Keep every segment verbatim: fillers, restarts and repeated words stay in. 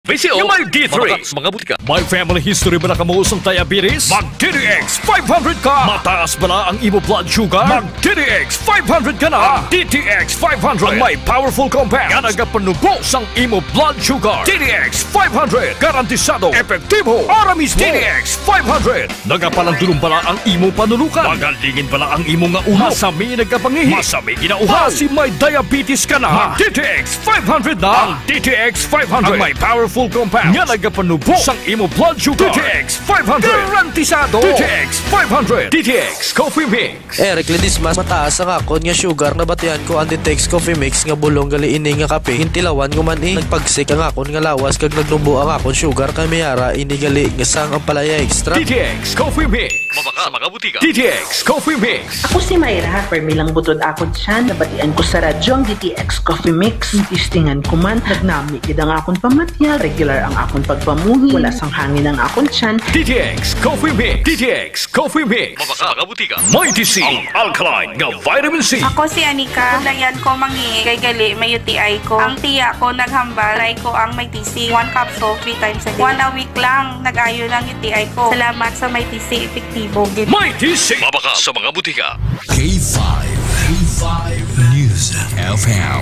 Presyo nga may D three. Mabaka sa mga butika. May family history bala kamo sang diabetes? Mag D T X five hundred ka! Mataas bala ang imo blood sugar? Mag D T X five hundred ka na! Ang D T X five hundred ang may powerful compound nga nagapanubo sang imo blood sugar. D T X five hundred, garantisado, epektibo, ara mismo. D T X five hundred. Nagapalandulom bala ang imo panunukan? Magalingin bala ang imo nga ulo? Masami nagkapangihi? Masami ginauhaw? Basi may diabetes ka na? Mag D T X five hundred na! Ang D T X five hundred ang may powerful compound nga nagapanubo sang imo blood sugar. D T X five hundred. Garantisado! D T X five hundred. D T X Coffee Mix. Eric Ledesma, mataas ang akon nga sugar. Nabatian ko ang D T X Coffee Mix nga bulong gali ini nga kape. Gintilawan ko man, eh. Nagpagsik ang akon nga lawas kag nagnubo ang akon sugar, kay may ara ini gali nga sang ampalaya extract. D T X Coffee Mix. Mabaka sa mga butika. D T X Coffee Mix. Ako si Myra, permi lang butod akon tiyan. Nabatian ko sa radyo ang D T X Coffee Mix. Testingan ko man, nagnami gid ang akon pamatyag, regular ang akon pagpamuhi, wala sang hangin ang akon tiyan. D T X Coffee Mix. D T X Coffee Mix. Mabaka sa mga butika. Mighty C, ang alkaline nga vitamin C. Ako si Anika. Nabatian ko mangihi kay gali may U T I ko. Ang tiya ko naghambal, try ko ang Mighty C. One capsule, three times a day. One a week lang, nag-ayo lang U T I ko. Salamat sa Mighty C, epektibo gid. Mighty C. Mabaka sa mga butika. K five, K five News F M,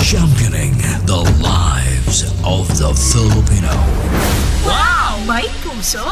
championing the lives of the Filipino. Wow! May puso!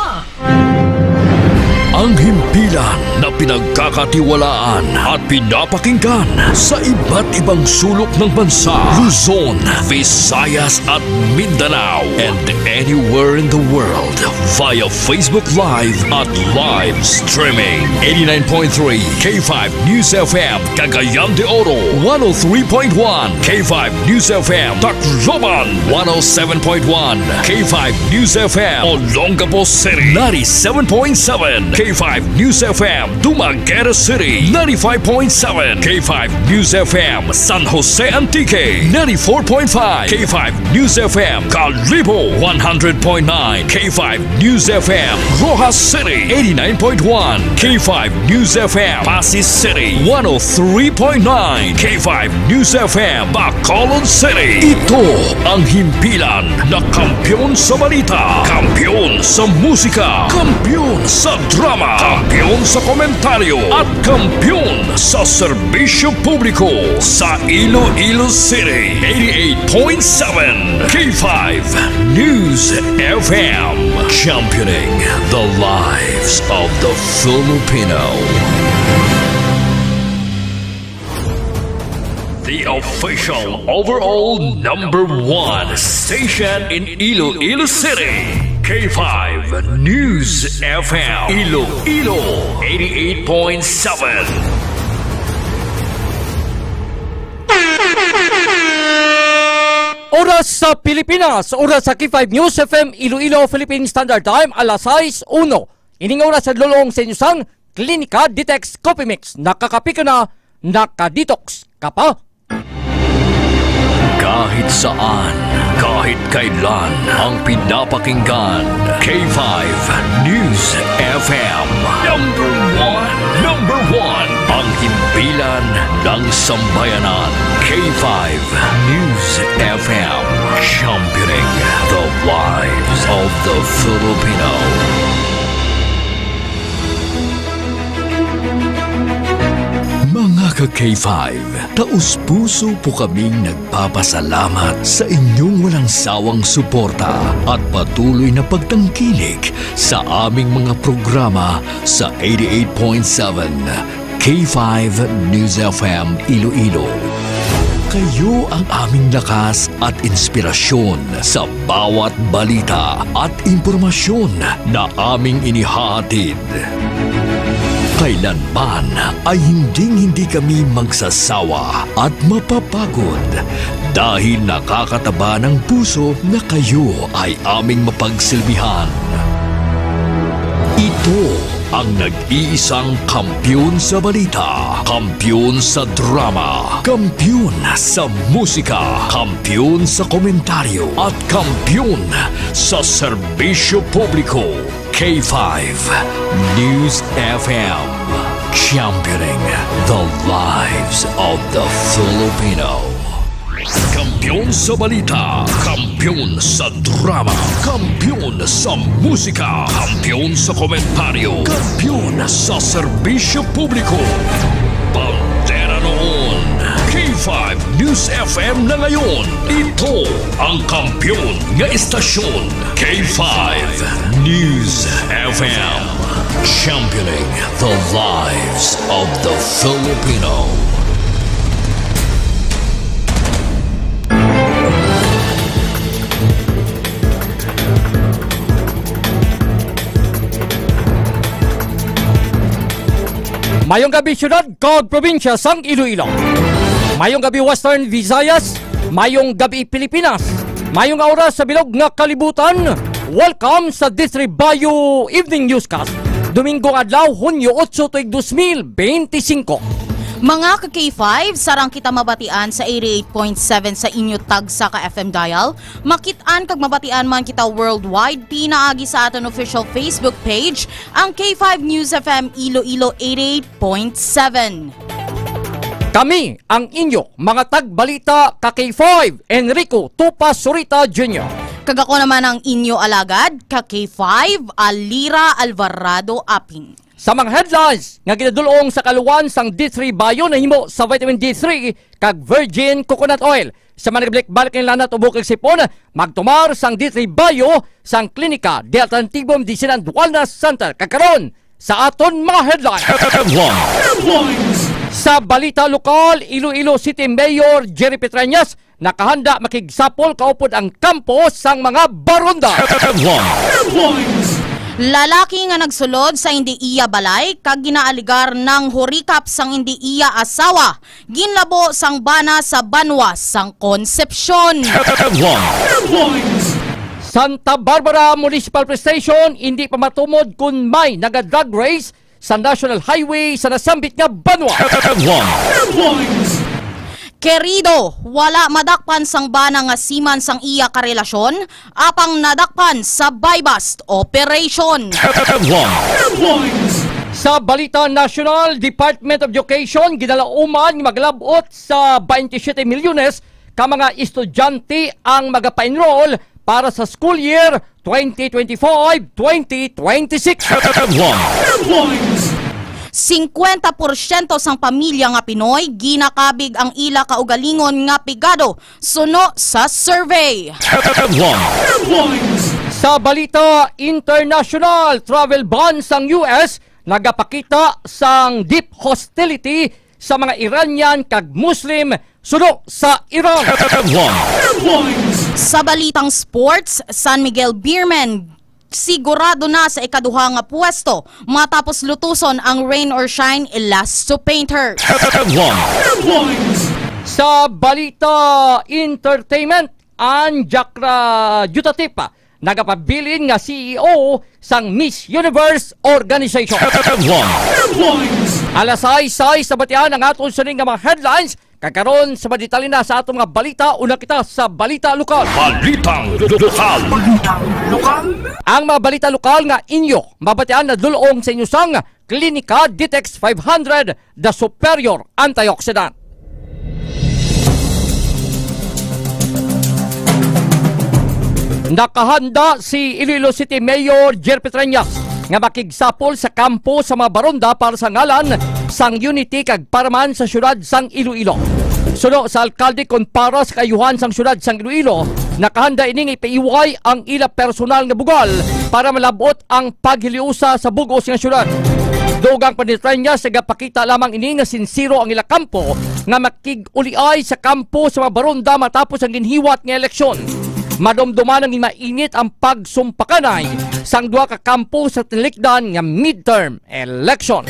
Ang himpilan na pinagkakatiwalaan at pinapakinggan sa iba't ibang sulok ng bansa, Luzon, Visayas at Mindanao, and anywhere in the world via Facebook Live at live streaming. Eighty-nine point three K five News F M, Cagayan de Oro, one oh three point one K five News F M, Tacloban, one oh seven point one K five News F M, Olongapo City, ninety-seven point seven K five News F M, Dumaguete City, ninety-five point seven K five News F M, San Jose Antique, ninety-four point five K five News F M, Kalibo, one hundred point nine K five News F M, Roxas City, eighty-nine point one K five News F M, Passi City, one oh three point nine K five News F M, Bacolod City. Ito ang himpilan na kampiyon sa balita, kampiyon sa musika, kampiyon sa drama, kampiyon sa komentaryo, at kampiyon sa serbisyo publiko sa Iloilo City. Eighty-eight point seven K five News F M, championing the lives of the Filipino. The official overall number one station in Iloilo City, K five News F M, Iloilo, eighty-eight point seven. Oras sa Pilipinas, oras sa K five News F M Iloilo, Philippine Standard Time, alas sais uno. Ining oras sa dulong sa inyo sang Klinika Detox Coffee Mix. Nakakapi ka na, naka-detox ka pa. Kahit saan, kahit kailan, ang pinapakinggan, K five News F M. Number one, number one, ang himpilan ng sambayanan. K five News F M, championing the lives of the Filipino. Mga ka-K five, taos-puso po kaming nagpapasalamat sa inyong walang sawang suporta at patuloy na pagtangkilik sa aming mga programa sa eighty-eight point seven K five News F M Iloilo. Kayo ang aming lakas at inspirasyon sa bawat balita at impormasyon na aming inihahatid. Kailanman ay hinding-hindi kami magsasawa at mapapagod dahil nakakataba ng puso na kayo ay aming mapagsilbihan. Ito ang nag-iisang kampiyon sa balita, kampiyon sa drama, kampiyon sa musika, kampiyon sa komentaryo, at kampiyon sa serbisyo publiko. K five News F M, championing the lives of the Filipino. Kampiyon sa balita, kampiyon sa drama, kampiyon sa musika, kampiyon sa komentaryo, kampiyon sa serbisyo publiko. Bandera noon, K five News F M na ngayon. Ito ang kampiyon nga istasyon, K five News F M. Championing the lives of the Filipino. Mayong gabi, syudad kag probinsya sang Iloilo. Mayong gabi, Western Visayas. Mayong gabi, Pilipinas. Mayong oras sa bilog nga kalibutan. Welcome sa D three Bayo Evening Newscast. Domingo adlaw, Hunyo otso, tuig dos mil benti singko. Mga ka K five, sarang kita mabatian sa eighty-eight point seven sa inyo tagsa ka F M dial. Makit-an kag mabatian man kita worldwide, pinaagi sa aton official Facebook page, ang K five News F M Iloilo eighty-eight point seven. Kami ang inyo mga tagbalita ka K five, Enrico Tupa Surita Junior. Kag ako naman ang inyo alagad ka K five, Alira Alvarado Aping. Sa mga headlines nga ginadul-ong sa kaluwan sang D three Bayo nahimo sa vitamin D three kag virgin coconut oil. Sa mga nagabalik-balik nga lanat, ubo kag sipon, magtumar sang D three Bayo sang Klinika de Alternativo Medicine and Wellness Center. Kag karon, sa aton mga headlines. Headlines. Sa balita lokal, Iloilo City Mayor Jerry Petrañas nakahanda makigsapol kaupod ang kampo sang mga barunda. Headlines. Lalaki nga nagsulod sa indi iya balay kag ginaaligar nang hurikap sang indi iya asawa, ginlabo sang bana sa banwa sang Concepcion. Headlines. Santa Barbara Municipal Police Station, indi pa matumod kon may naga-drag race sa National Highway sa nasambit nga banwa. Headlines. Kerido, wala madakpan sang bana nga seaman sang iya karelasyon, apang nadakpan sa buy-bust operation. Headlines. Sa balita nasyonal, Department of Education ginalauman nga maglab-ot sa twenty-seven milyones ka mga estudyante ang magapa-enroll para sa school year twenty twenty-five, twenty twenty-six. Headlines. Singkwenta porsyento sang pamilya nga Pinoy ginakabig ang ila kaugalingon nga pigado, suno sa survey. Headlines. Sa balita international, travel ban sang U S nagapakita sang deep hostility sa mga Iranian kag Muslim suno sa Iran. Headlines. Sa balitang sports, San Miguel Beermen sigurado na sa ikaduha nga puwesto matapos lutuson ang rain or shine Elas to Painter. Headlines. Sa balita entertainment, ang Jakra Jutatipa nagapabilin nga C E O sang Miss Universe Organization. Headlines. Alas sais, sais sa batian ang aton sining nga mga headlines. Kag karon sa madetalye na sa aton mga balita, una kita sa balita lokal. Balitang lokal. Ang mga balita lokal nga inyo mabatian nadul-ong sa inyo sang Klinika Ditex five hundred, the superior antioxidant. Nakahanda si Iloilo City Mayor Jer Petrañas nga makigsapol sa kampo sa mga barunda para sa ngalan sang Unity kag para man sa siyudad sang Iloilo. Suno sa alkalde, kon para sa kaayuhan sang siyudad sang Iloilo, nakahanda ini nga ipaiway ang ila personal nga bugal para malab-ot ang paghiliusa sa bug-os nga siyudad. Dugang pa ni Petrañas, nagapakita lamang ini nga sinsero ang ila kampo nga makig-uliay sa kampo sa mga barunda matapos ang ginhiwat nga eleksyon. Madumduman ang mainit ang pagsumpakanay sang duha ka kampo sa tinikdan nga midterm election.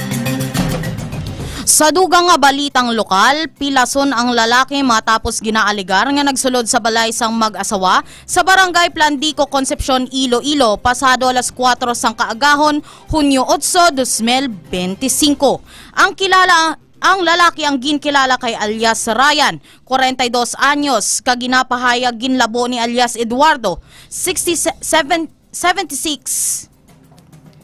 Sa dugang nga balitang lokal, pilason ang lalaki matapos ginaaligar nga nagsulod sa balay sang mag-asawa sa Barangay Plandico, Concepcion, Iloilo, pasado alas kuwatro sang kaagahon, Hunyo otso, dos mil benti singko. Ang kilala, ang lalaki ang ginkilala kay alias Ryan, kwarenta y dos anyos, kag ginapahayag ginlabo ni alias Eduardo, sixty-seven, seventy-six.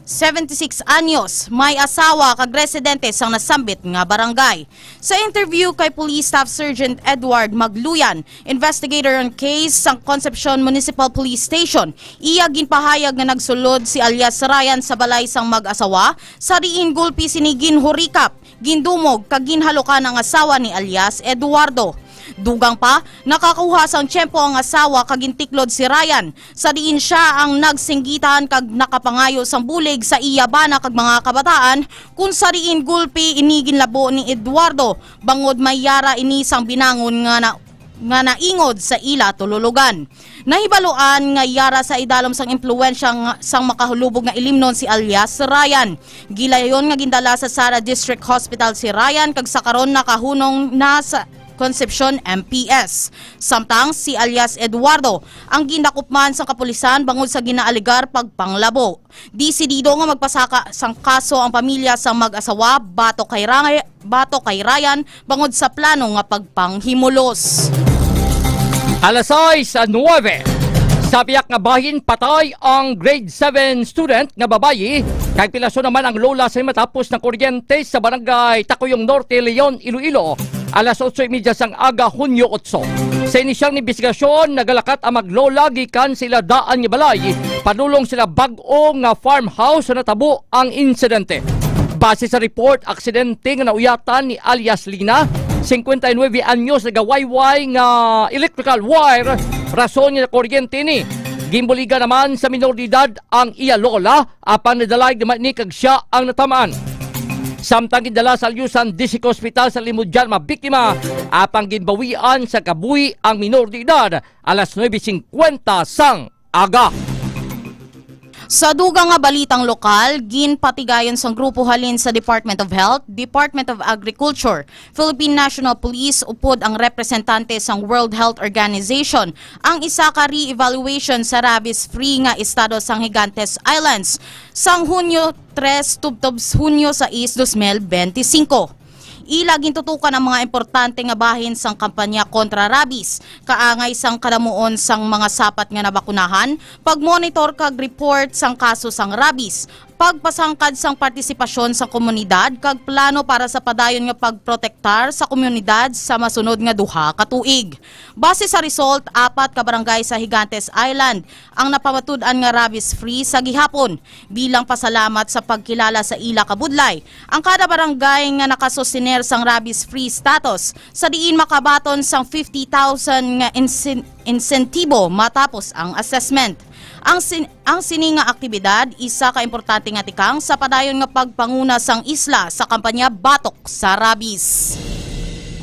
seventy-six anyos, may asawa kag residente sang nasambit nga barangay. Sa interview kay Police Staff Sergeant Edward Magluyan, investigator on case sang Concepcion Municipal Police Station, iya ginpahayag nga nagsulod si alias Ryan sa balay sang mag-asawa, sa diin gulpi sini ginhurikap, gindumog kag ginhalukan ang asawa ni alias Eduardo. Dugang pa, nakakuha sang tiyempo ang asawa kag gintiklod si Ryan, sa diin sia ang nagsinggitan kag nakapangayo sang bulig sa iya bana kag mga kabataan, kun sa diin gulpi ini ginlabo ni Eduardo, bangod may yara ini sang binangon nga na, nga naingod sa ila tululugan. Nahibaluan nga yara sa idalom sang impluwensya nga, sang makahulubog nga ilimnon si alias Ryan. Gilayon nga gindala sa Sara District Hospital si Ryan kag sa karon nakahunong na sa Concepcion M P S. Samtang si alias Eduardo ang gindakop man sang kapulisan bangod sa ginaalegar pagpanglabo. Desidido nga magpasaka sang kaso ang pamilya sang mag-asawa batok kay Ra-, batok kay Ryan bangod sa plano nga pagpanghimulos. Alas sais a nuebe. Sa piyak nga bahin, patay ang grade seven student nga babayi, kag pilaso naman ang lola sa matapos na kuryente sa barangay Takuyong Norte, Leon, Iloilo, alas otso y media sang aga, Hunyo otso. Sa inisyal nga imbestigasyon, nagalakat ang maglola gikan sa ila daan nga balay padulong sila bag-o nga farmhouse sa natabo ang insidente. Base sa report, aksidente nga nauyatan ni alias Lina, singkwenta y nuebe anyos, nagawayway nga electrical wire, rason nga nakuryente ni. Ginbuligan naman sa minor de edad ang iya lola, apan nadalag naman ni kag sia ang natamaan. Samtang gindala sa Alyusan District Hospital sa Limudyan ang mga biktima, apang ginbawian sa kabuhi ang minor de edad alas nuebe singkwenta sang aga. Sa dugang nga balitang lokal, ginpatigayon sang grupo halin sa Department of Health, Department of Agriculture, Philippine National Police, upod ang representante sang World Health Organization, ang isa ka re-evaluation sa rabies-free nga estado sang Gigantes Islands sang Hunyo tres tubtob Hunyo sais, dos mil benti singko. Ila gintutukan ang mga importante nga bahin sang kampanya kontra rabies, kaangay sang kadamuon sang mga sapat nga nabakunahan, pagmonitor kag report sang kaso sang rabies, pagpasangkad sang partisipasyon sang komunidad, kag plano para sa padayon nga pagprotektar sa komunidad sa masunod nga duha ka tuig. Base sa result, apat ka barangay sa Gigantes Island ang napamatud-an nga rabies-free sa gihapon. Bilang pasalamat sa pagkilala sa ila kabudlay, ang kada barangay nga nakasostiner sang rabies-free status, sa diin makabaton sang fifty thousand nga insen-, insentibo matapos ang assessment. Ang sin-, ang sini nga aktibidad isa ka importante nga tikang sa padayon nga pagpanguna sang isla sa kampanya batok sa rabies.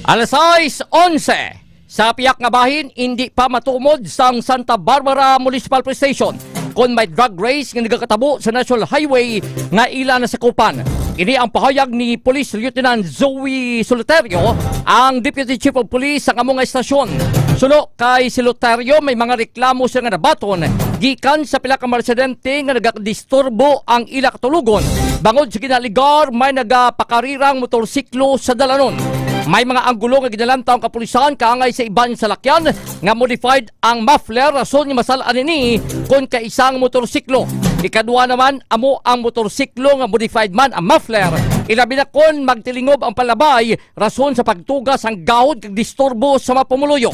Alas sais onse. Sa piyak nga bahin, indi pa matumod sang Santa Barbara Municipal Police Station kon may drag race nga nagakatabo sa National Highway nga ila nasakupan. Ini ang pahayag ni Police Lieutenant Zoe Solitario, ang Deputy Chief of Police sang amo nga estasyon. Suno kay Solitario, may mga reklamo sila nga nabaton gikan sa pila ka mga residente nga nagadisturbo ang ila katulogon bangod sa ginaalegar may nagapakarirang motorsiklo sa dalanon. May mga anggulo nga ginalantaw ang kapulisan kaangay sa iban nga salakyan nga modified ang muffler, rason nga masal-an ini kon kaisa ang motorsiklo. Ikadua naman, amo ang motorsiklo nga modified man ang muffler, ilabi na kon magtilingob ang palabay, rason sa pagtuga sang gahod kag disturbo sa mga pumuluyo.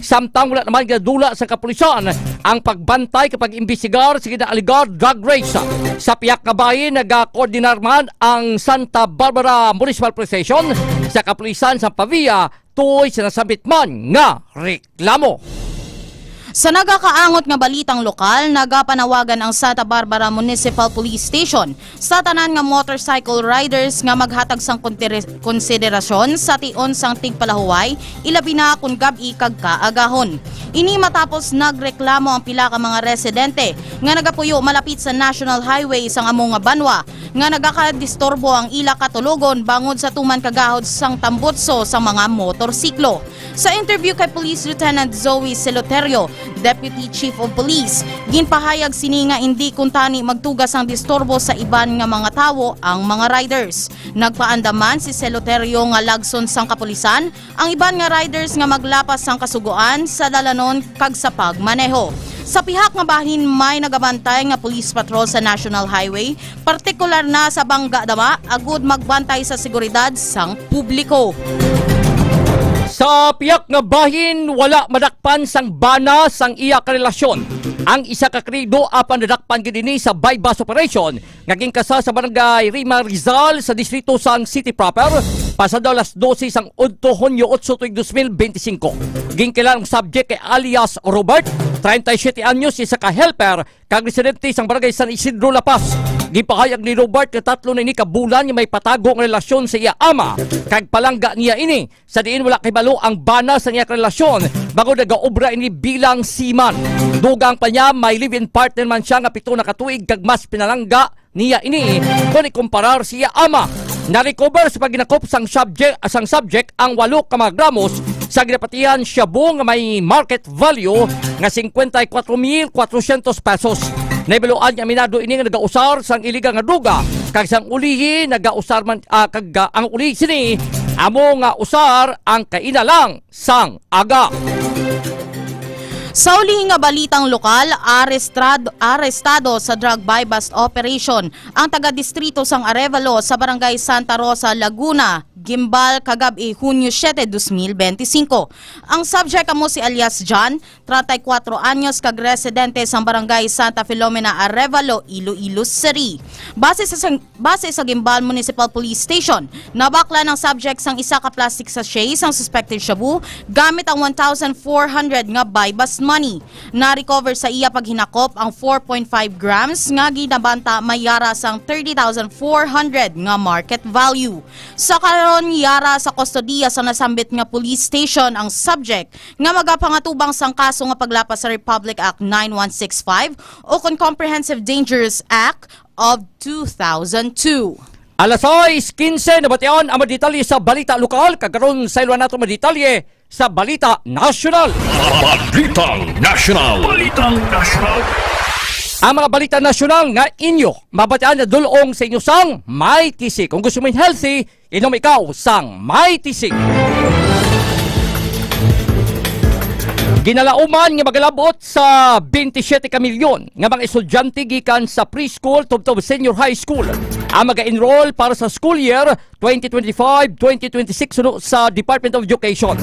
Samtang wala naman ginadula sa kapulisan ang pagbantay kag pag-imbestigar sa ginaalegar drag race. Sa piyak nga bahin, nagakoordinar man ang Santa Barbara Municipal Police Station sa kapulisan sa Pavia tuoy sa nasambit man nga reklamo. Sa nagakaangot nga balitang lokal, nagapanawagan ang Santa Barbara Municipal Police Station sa tanan nga motorcycle riders nga maghatag sang kontere-, konsiderasyon sa tion sang tigpalahuway, ilabi na kon gab-i kag kaagahon. Ini matapos nagreklamo ang pila ka mga residente nga nagapuyo malapit sa National Highway sang amo nga banwa nga nagakadisturbo ang ila katulogon bangod sa tuman kagahod sang tambutso sa mga motorsiklo. Sa interview kay Police Lieutenant Zoe Celoterio, Deputy Chief of Police, ginpahayag sini nga indi kuntani magtuga sang disturbo sa iban nga mga tawo ang mga riders. Nagpaandam man si Celoterio nga lagson sang kapulisan ang iban nga riders nga maglapas sang kasugoan sa dalanon kag sa pagmaneho. Sa pihak nga bahin, may nagabantay nga police patrol sa National Highway, partikular na sa Bangga Dama, agud magbantay sa seguridad sang publiko. Sa pihak nga bahin, wala madakpan sang bana sang iya karelasyon ang isa ka krido, apan nadakpan gid ini sa buy-bust operation nga ginkasa sa Barangay Rima Rizal sa distrito sang City Proper, pasado alas dose sang udto, Hunyo otso, tuig dos mil benti singko. Ginkilalang subject kay alias Robert, treinta y siete anyos, isa ka helper, kag residente sang Barangay San Isidro, La Paz. Gipahayag ni Robert nga tatlo na ini ka bulan nga may patago nga relasyon sa iya ama, kag palangga niya ini, sa diin wala kahibalo ang bana sa iya karelasyon, bangod nagaobra ini bilang seaman. Dugang pa niya, may live-in partner man siya nga pito na ka tuig, kag mas pinalangga niya ini kon ikumparar sa iya ama. Na-recover sa paghinakop sang subject, sang subject ang walo ka mga gramos sa ginapatihan shabu nga may market value nga cincuenta y cuatro mil cuatrocientos pesos. Nahibaluan nga aminado ini nga nagausar sang iligal nga droga, kag sang ulihi nagausar man, ah, kag, ah, ang ulihi sini amo nga usar ang kaina lang sang aga. Sa ulihi nga balitang lokal, arestrad-, arestado sa drug buy-bust operation ang taga-distrito sang Arevalo sa Barangay Santa Rosa, Laguna, Guimbal, kagab-i, Hunyo siete, dos mil benti singko. Ang subject amo si alias John, treinta y cuatro anyos, kag residente sang Barangay Santa Filomena, Arevalo, Iloilo City. Base sa sang-, base sa Guimbal Municipal Police Station, nabaklan ang subject sang isa ka plastic sachet sang suspected shabu gamit ang one thousand four hundred nga buy-bust money. Na-recover sa iya paghinakop ang four point five grams nga ginabanta may yara sang thirty thousand four hundred nga market value. Sa karon, yara sa kustodiya sa nasambit nga police station ang subject nga magapangatubang sang kaso nga paglapas sa Republic Act nine one six five o kon Comprehensive Dangerous Act of two thousand two. Alas sais quince, nabatian ang mga detalye sa balita lokal. Kag karon, sayluan nato mga detalye sa balita nasyonal. Balitang Nasyonal. Balitang Nasyonal. Ang mga balita nasyonal nga inyo mabatian nadul-ong sa inyo sang May T C. Kung gusto mo healthy, inom ikaw sang May T C. Ginalauman nga magalabot sa twenty-seven ka milyon nga mga estudyante gikan sa preschool tubtob senior high school ang maga-enroll para sa school year twenty twenty-five, twenty twenty-six suno sa Department of Education.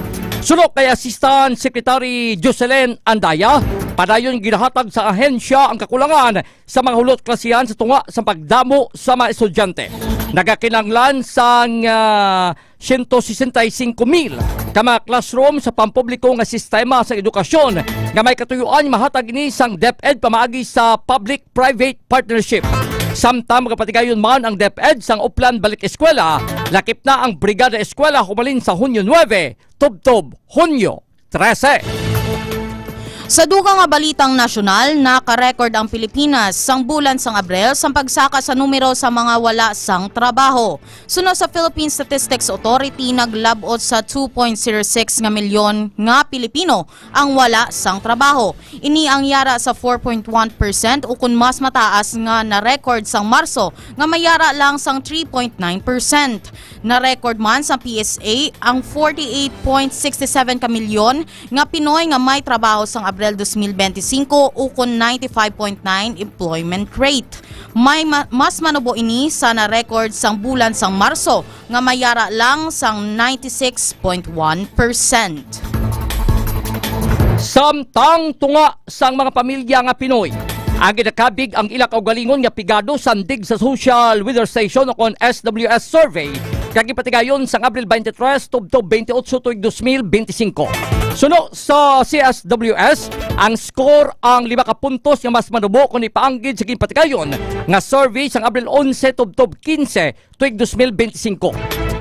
Suno kay Assistant Secretary Jocelyn Andaya, padayon ginahatag sa ahensya ang kakulangan sa mga hulot klasihan sa tunga sa pagdamo sa mga estudyante. Nagakinahanglan sang, ah, siyento sesenta y cinco mil ka mga classroom sa pampubliko nga sistema sa edukasyon nga may katuyuan mahatag ini sang DepEd pamaagi sa public-private partnership. Samtang magapatigayon man ang DepEd sang Oplan Balik Eskwela, lakip na ang Brigada Eskwela humalin sa Hunyo nuebe tubtob Hunyo trese. Sa dugang nga balitang nasyonal, naka-record ang Pilipinas sang bulan sang Abril sang pagsaka sa numero sa mga wala sang trabaho. Suno sa Philippine Statistics Authority, naglab-ot sa two point zero six nga milyon nga Pilipino ang wala sang trabaho. Ini ang yara sa four point one percent, ukon mas mataas nga na-record sang Marso nga may yara lang sang three point nine percent. Na-record man sa P S A ang forty-eight point six seven ka milyon nga Pinoy nga may trabaho sang Abril dos mil benti singko, ukon ninety-five point nine employment rate. May ma-, mas manubo ini sa na-record sang bulan sang Marso nga may yara lang sang ninety-six point one percent. Samtang tunga sang mga pamilya nga Pinoy ang ginakabig ang ila kaugalingon nga pigado sandig sa Social Weather Station o kon S W S survey nga gipatigayon sang Abril twenty-three tubtob twenty-eight tuig dos mil benti singko. Suno sa C S W S, ang score ang lima ka puntos nga mas manubo kon ipaanggid sa ginpatigayon nga survey sang Abril onse tubtob kinse tuig dos mil benti singko.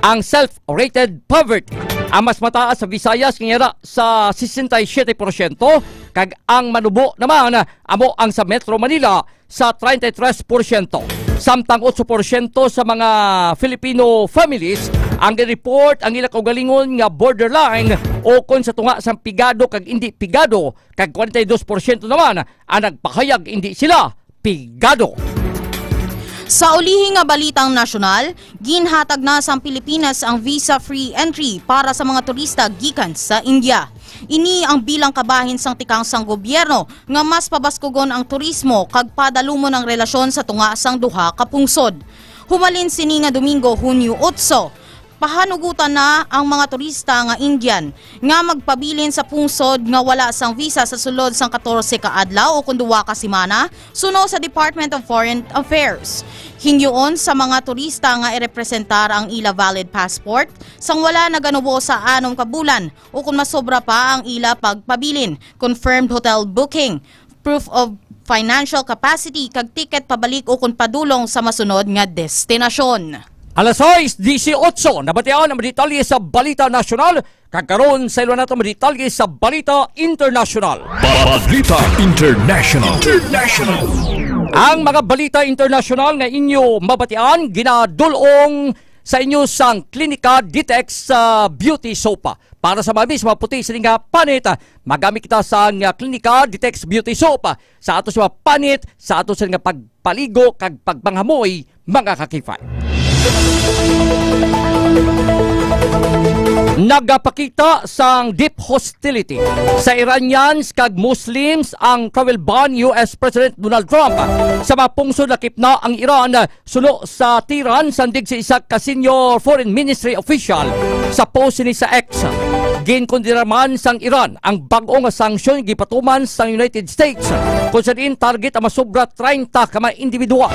Ang self-rated poverty ang mas mataas sa Visayas, nga yara sa sesenta y siete porsyento, kag ang manubo naman amo ang sa Metro Manila sa treinta y tres porsyento. Samtang otso porsyento sa mga Filipino families ang gi-report ang ila kaugalingon nga borderline o kon sa tunga sang pigado kag indi pigado, kag kwarenta y dos porsyento naman ang nagpahayag indi sila pigado. Sa ulihi nga balitang nasyonal, ginhatag na sang Pilipinas ang visa-free entry para sa mga turista gikan sa India. Ini ang bilang kabahin sang tikang sang gobyerno nga mas pabaskugon ang turismo kag padalumon ang relasyon sa tunga sang duha ka pungsod. Humalin sini nga Domingo, Hunyo otso, pahanugutan na ang mga turista nga Indian nga magpabilin sa pungsod nga wala sang visa sa sulod sang katorse ka adlaw o kon duwa ka semana, suno sa Department of Foreign Affairs. Hingyoon sa mga turista nga irepresentar ang ila valid passport sang wala naganubo sa anom ka bulan o kon masobra pa ang ila pagpabilin, confirmed hotel booking, proof of financial capacity, kag ticket pabalik ukon padulong sa masunod nga destinasyon. Alas sais disiotso, nabatian ang mga detalye sa balita nasyonal, kag karon sa ilo nato mga detalye sa balita internasyonal. Balita International. International. Ang mga balita internasyonal nga inyo mabatian ginadul-ong sa inyo sang Klinika Ditex sa Beauty Soap. Para sa mamis, maputi sini nga panit, magamit kita sang, ah, Klinika Ditex Beauty Soap. Sa ato sa panit, sa ato sa nga pagpaligo kag pagpanghamoy, mga kakifay. Nagapakita sang deep hostility sa Iranians kag Muslims ang travel ban ni U S President Donald Trump. Sa mga pungsod, lakip na ang Iran suno sa Tehran, sandig sa isa ka senior foreign ministry official. Sa post sini sa X, ginkondena man sang Iran ang bag-o nga sanksyon gipatuman sang United States, kung sa diin target ang masobra treinta ka mga individual.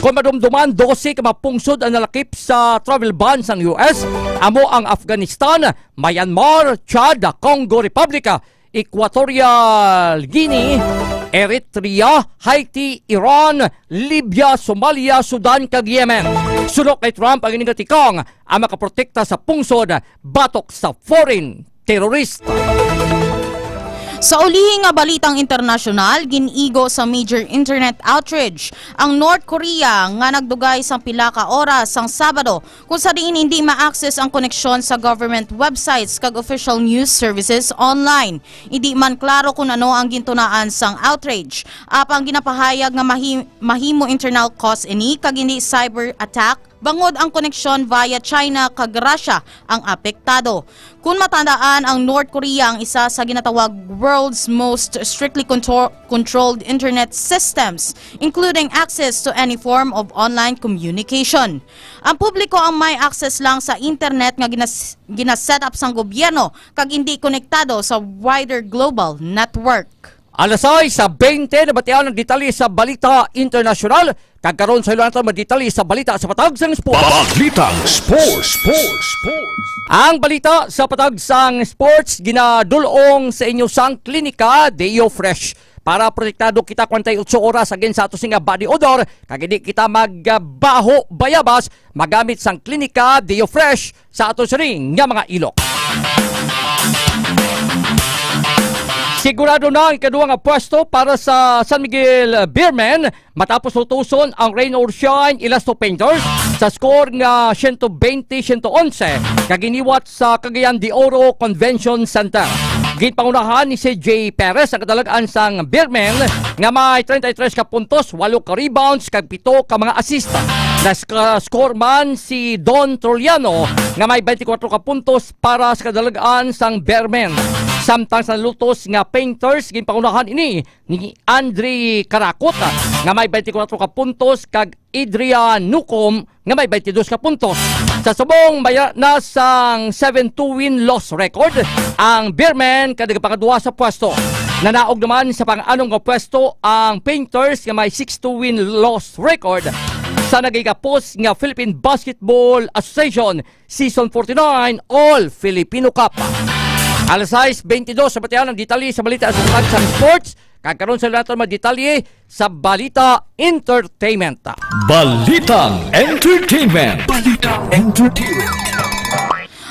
Kung madumduman, dose ka mga pungsod ang nalakip sa travel ban sang U S, amo ang Afghanistan, Myanmar, Chad, Congo Republic, Equatorial Guinea, Eritrea, Haiti, Iran, Libya, Somalia, Sudan, kag Yemen. Suno kay Trump, ang ini nga tikang ang makaprotekta sa pungsod batok sa foreign terrorist. Sa ulihi nga balitang internasyonal, gin-igo sa major internet outrage ang North Korea nga nagdugay sang pila ka oras sang Sabado, kung sa diin hindi ma-access ang koneksyon sa government websites kag official news services online. Hindi man klaro kung ano ang gintunaan sang outrage, apang ginapahayag nga mahi-, mahimo internal cause ini kag hindi cyber attack, bangod ang koneksyon via China kag Russia ang apektado. Kun matandaan, ang North Korea ang isa sa ginatawag world's most strictly control-, controlled internet systems, including access to any form of online communication. Ang publiko ang may access lang sa internet nga ginas-, gina-set up sang gobyerno kag indi konektado sa wider global network. Alas sais sa baynte, nabatian ang detalye sa balita internasyonal. Kag karon sa ilo naton mga detalye sa balita sa patag sang sports. Balitang sports, sports, sports. Ang balita sa patag sang sports ginadul-ong sa inyo sang Klinika Deo Fresh. Para protektado kita kwenta y otso oras against sa ato sini nga body odor, kag hindi kita magbaho bayabas, magamit sang Klinika Deo Fresh sa ato sini nga mga ilok. Sigurado na ang ikaduha nga pwesto para sa San Miguel Beermen matapos utuson ang Rain or Shine Elasto Painters sa score nga siyento bente siyento onse, kag giniwat sa Cagayan de Oro Convention Center. Ginpangunahan ni C J Perez ang kadalagan sang Beermen nga may treinta y tres ka puntos, walo ka rebounds, kag pito ka mga assist. Nag-score man si Don Troliano nga may twenty-four ka puntos para sa kadalagan sang Beermen. Samtang sa nalutos nga Painters, ginpangunahan ini ni Andre Caracot nga may twenty-four ka puntos kag Adrian Nucom nga may twenty-dos ka puntos. Sa subong, may na sang seven two win loss record ang Beermen kag nagapangaduha sa pwesto. Nanaog naman sa pang-anom nga pwesto ang Painters nga may six two win loss record sa nagigapos nga Philippine Basketball Association Season forty-nine All Filipino Cup. Alas sais bente dos, sa batian ang detalye sa balita sa Pagsan Sports. Kag karon sa naton mga detalye sa balita entertainment. Balitang entertainment. Balitang entertainment.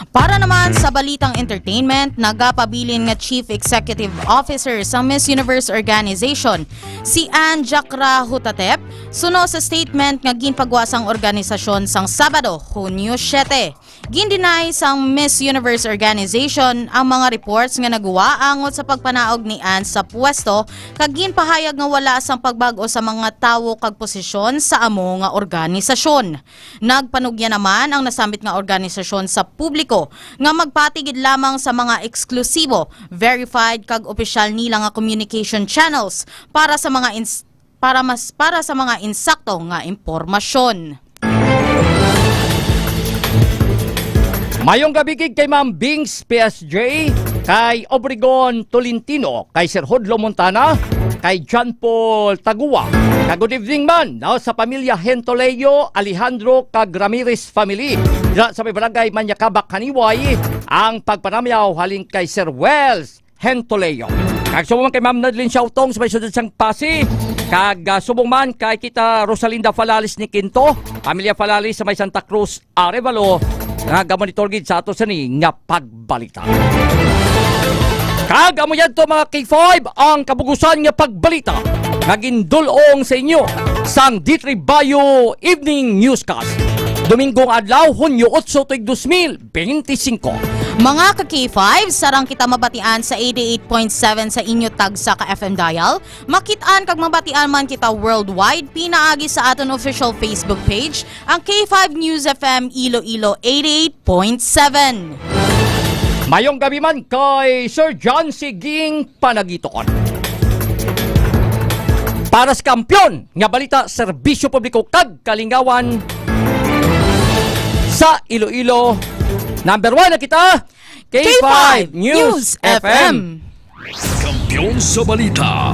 Para naman sa balitang entertainment, nagapabilin nga Chief Executive Officer sa Miss Universe Organization, si Ann Jakra Hutatep, suno sa statement nga ginpagwa sang organisasyon sang Sabado, Hunyo siete. Gin-deny sang Miss Universe Organization ang mga reports nga naguwa angot sa pagpanaog ni Ann sa pwesto, kag ginpahayag nga wala sang pagbag-o sa mga tawo kag posisyon sa amo nga organisasyon. Nagpanugya naman ang nasambit nga organisasyon sa publiko nga magpati gid lamang sa mga eksklusibo, verified kag opisyal nila nga communication channels para sa mga ins-, para mas, para sa mga insakto nga impormasyon. Mayong gabi gid kay Ma'am Bings P S J, kay Obregon Tolentino, kay Sir Hudlo Montana, kay John Paul Tagua. Kag good evening man, no, sa pamilya Hentoleo, Alejandro kag Ramirez family. Dira sa may barangay Manyakabak, Haniway, ang pagpanamyaw halin kay Sir Wells Hentoleo. Kag subong man kay Ma'am Nadlin Siautong sa may siyudad sang Passi. Kag, ah, subong man kay Tita Rosalinda Falalis ni Quinto, pamilya Falalis sa may Santa Cruz, Arevalo, nga gamonitor gid sa ato sini nga pagbalita. Kag amo yadto, mga K five, ang kabugusan nga pagbalita nga gindul-ong sa inyo sang D three Bayo Evening Newscast. Dominggo nga adlaw, Hunyo otso, tuig dos mil benti singko. Mga ka K five, sarang kita mabatian sa eighty-eight point seven sa inyo tagsa ka F M dial. Makit-an kag mabatian man kita worldwide, pinaagi sa aton official Facebook page, ang K five News F M Iloilo eighty-eight point seven. Mayong gabi man kay Sir John Siging Panagiton. Para sa kampiyon nga balita, serbisyo publiko kag kalingawan sa Iloilo, number one na kita, K five News F M. Kampiyon sa balita.